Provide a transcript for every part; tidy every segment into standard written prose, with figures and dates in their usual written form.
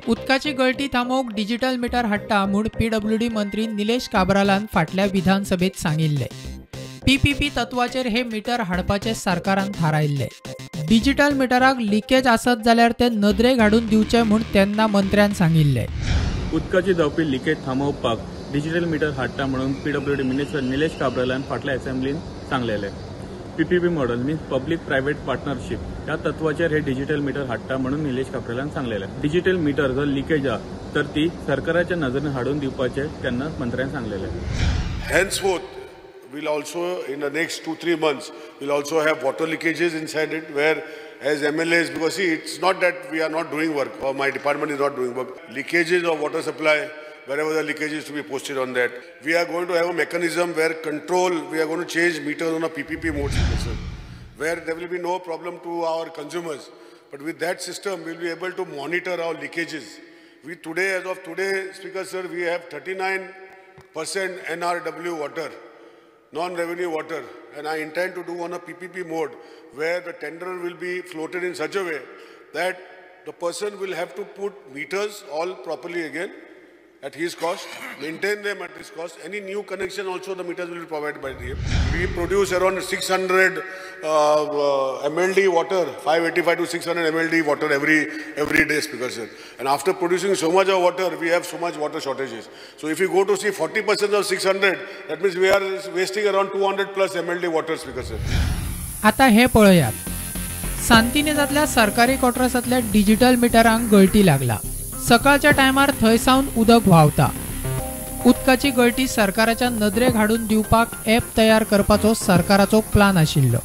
उदकाची गळटी थांबोवंक digital metre हाडटा म्हूण पीडब्ल्यूडी मंत्री निलेश काब्रालान फाटल्या विधानसभेत सांगिल्ले. पीपीपी तत्वाचेर हे मिटर हाडपाचे सरकारान थारायल्ले. डिजिटल मिटराक लिकेज आसत जाल्यार ते नदरेक हाडून दिवचे म्हूण तेन्ना मंत्र्यान सांगिल्ले. उदकाची जावपी लिकेज थांबोवपाक डिजिटल मिटर हाडटा म्हणून पीडब्ल्यूडी मिनिस्टर निलेश काब्रालान फाटल्या असेंब्लीन सांगलेले. PPP model means public private partnership ह्या तत्वाचेर हे डिजिटल मिटर हाडटा म्हणून निलेश काब्रालान सांगलेले. डिजिटल मिटर जर लिकेज आहा तर ती सरकाराच्या नजरेन हाडून दिवपाचे तेन्ना मंत्र्यान सांगलेले. Henceforth, we'll also in the next 2-3 months we'll also have water leakages inside it, where as MLAs, because see, it's not that we are not doing work or my department is not doing work. Leakages of water supply, wherever the leakage is to be posted on that. We are going to have a mechanism where control, we are going to change meters on a PPP mode, sir, where there will be no problem to our consumers. But with that system, we will be able to monitor our leakages. We today, as of today, Speaker sir, we have 39% NRW water, non-revenue water, and I intend to do on a PPP mode where the tender will be floated in such a way that the person will have to put meters all properly again at his cost, maintain them at his cost. Any new connection also the meters will be provided by him. We produce around 600 MLD water, 585 to 600 MLD water every day, Speaker sir. And after producing so much of water, we have so much water shortages. So if you go to see 40% of 600, that means we are wasting around 200 plus MLD water, Speaker sir. आता हे पळयात. सांतिनेजांतल्या सरकारी क्वार्टर्सांतल्या digital मिटरांक गळटी लागला. सकाळच्या टायमार थंय सावन उदक व्हांवता. उदकाची गळटी सरकाराच्या नदरेक हाडून दिवपाक ॲप तयार करपाचो सरकाराचो प्लान आशिल्लो,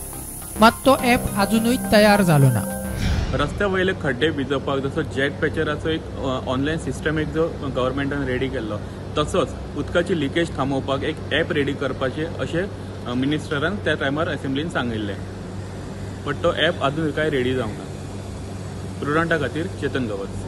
मात तो ॲप अजुनूय तयार जालो ना. रस्त्या वयले खड्डे भिजोवपाक जसो जेट पॅचराचो एक ऑनलायन सिस्टम एक जो गव्हर्मेंटान रेडी केल्लो, तसोच उदकाची लिकेज थांबोवपाक एक ॲप रेडी करपाचें अशें मिनिस्टरान त्या टायमार असेंब्लीन सांगिल्लें, बट तो ॲप अजून कांय रेडी जावंक ना. प्रुडंटा खातीर चेतन गवस.